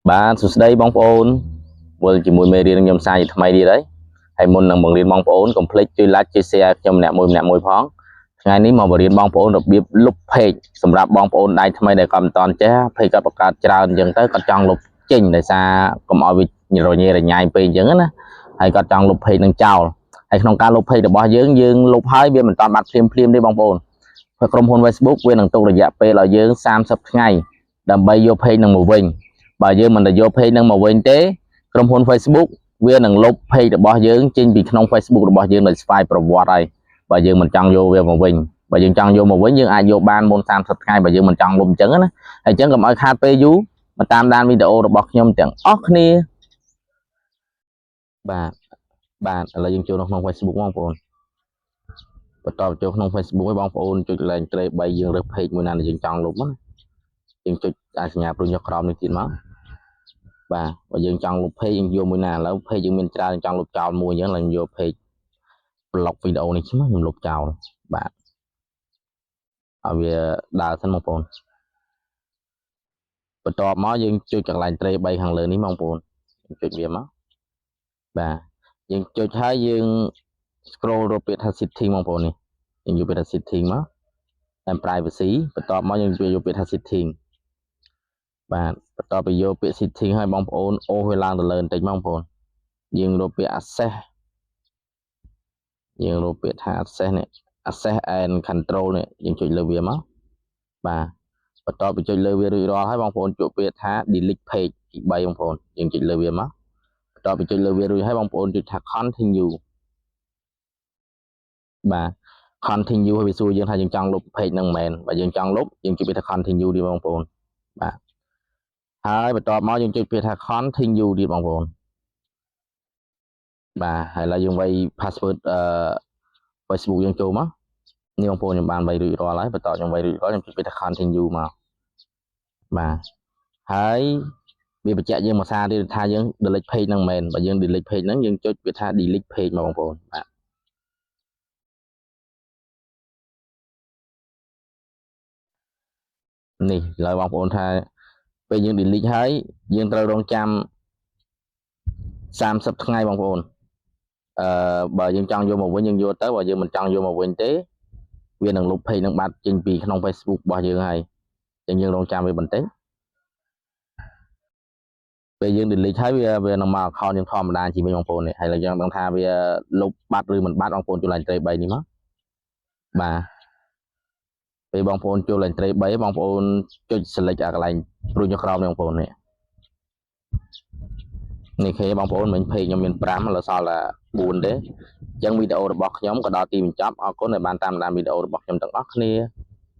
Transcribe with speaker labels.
Speaker 1: បាទសួស្តីបងប្អូនវិលជាមួយមេរៀនខ្ញុំសាជាថ្មីទៀតហើយហើយមុននឹងបង្រៀនបងប្អូនកុំភ្លេចជួយ like ជួយ share ឲ្យខ្ញុំម្នាក់មួយម្នាក់មួយផងថ្ងៃនេះមកបង្រៀនបងប្អូនរបៀបលុប page សម្រាប់បងប្អូនដៃថ្មីដែលគាត់មិនតាន់ចេះ page គាត់បង្កើតច្រើនអញ្ចឹងទៅគាត់ចង់លុបចេញដោយសារកុំឲ្យវារញ៉េរញ៉ៃពេកអញ្ចឹងណាហើយគាត់ចង់លុប page នឹងចោលហើយក្នុងការលុប page របស់យើងយើងលុបហើយវាមិនតាន់បាត់ភ្លាមភ្លាមទេបងប្អូនព្រោះក្រុមហ៊ុន Facebook វានឹងទុករយៈពេលឲ្យយើង30ថ្ងៃដើម្បីយក page នឹងមកវិញ បើយើងមិនទៅយក page នឹងមកវិញទេក្រុមហ៊ុន Facebook វានឹងលុប page របស់យើងចេញពីក្នុង Facebook របស់យើងដោយស្វ័យប្រវត្តិហើយបើយើងមិនចង់យកវាមកវិញបើយើងចង់យកមកវិញយើងអាចយកបានមុន30ថ្ងៃបើយើងមិនចង់លុបអញ្ចឹងណាហើយអញ្ចឹងកុំឲ្យខាតពេលយូរមកតាមដានវីដេអូរបស់ខ្ញុំទាំងអស់គ្នាបាទបាទឥឡូវយើងចូលនៅក្នុង Facebook បងប្អូនបន្តចូលក្នុង Facebook ឲ្យបងប្អូនចុចលេខត្រេ3យើងរើស page មួយណាដែលយើងចង់លុបណាយើងចុចអាសញ្ញាព្រួញចុះក្រោមនេះទៀតមក បាទបើយើងចង់លុប page យើងយកមួយណាឥឡូវ page យើងមានច្រើនចង់លុបចោលមួយអញ្ចឹងឡើងយក page blog វីដេអូនេះខ្ញុំលុបចោលបាទឲ្យវាដើរសិនបងប្អូនបន្ទាប់មកយើងចុចកន្លែងត្រេ3ខាងលើនេះបងប្អូនចុចវាមកបាទយើងចុចហើយយើង scroll រកពាក្យថា setting បងប្អូននេះយើងយកពាក្យថា setting មក and privacy បន្ទាប់មកយើងយកពាក្យថា setting បាទបន្ទាប់ពីយកពាក្យ setting ឲ្យបងប្អូនអូសវាឡើងទៅលើបន្តិចបងប្អូនយើងរកពាក្យ access យើងរកពាក្យថា access នេះ access and control នេះយើងចុចលើវាមកបាទបន្ទាប់ពីចុចលើវារួចរាល់ហើយបងប្អូនជួបពាក្យថា delete page ទី3បងប្អូនយើងចុចលើវាមកបន្ទាប់ពីចុចលើវារួចហើយបងប្អូនចុចថា continue បាទ continue ហើយវាសួរយើងថាយើងចង់លុប page ហ្នឹងមែនបើយើងចង់លុបយើងចុចពាក្យថា continue ទៀតបងប្អូនបាទហើយបន្ទាប់មកយើងចុចពាក្យថា continue ទៀតបងប្អូនបាទហើយឥឡូវយើងវាយ password អឺ Facebook យើងចូលមកនេះបងប្អូនខ្ញុំបានវាយរួចរាល់ហើយបន្តខ្ញុំវាយរួចរាល់ខ្ញុំចុចពាក្យថា continue មកបាទហើយវាបញ្ជាក់យើងមួយសារទៀតថាយើង delete page ហ្នឹងមែនបើយើង delete page ហ្នឹងយើងចុចពាក្យថា delete page មកបងប្អូនបាទនេះឥឡូវបងប្អូនថាពេលយើង delete ហើយយើងត្រូវរងចាំ30ថ្ងៃបងប្អូនអឺបើយើងចង់យកមកវិញយើងយកទៅបើយើងមិនចង់យកមកវិញទេវានឹងលុប page នឹងបាត់ចេញពីក្នុង Facebook របស់យើងហើយអញ្ចឹងយើងរងចាំវាបន្តិចពេលយើង delete ហើយវាវានឹងមក account យើងធម្មតាជាវិញបងប្អូននេះហើយយើងដឹងថាវាលុបបាត់ឬមិនបាត់បងប្អូនចូលឡើងត្រេ3នេះមកបាទពេលបងប្អូនចូលឡើងត្រេ3បងប្អូនចុច select អាកន្លែងព្រួញក្រោមនេះបងប្អូននេះនេះគេបងប្អូនមិញ page ខ្ញុំមាន5ឥឡូវសល់តែ4ទេអញ្ចឹងវីដេអូរបស់ខ្ញុំក៏ដល់ទីបញ្ចប់អរគុណដែលបានតាមដានវីដេអូរបស់ខ្ញុំទាំងអស់គ្នា។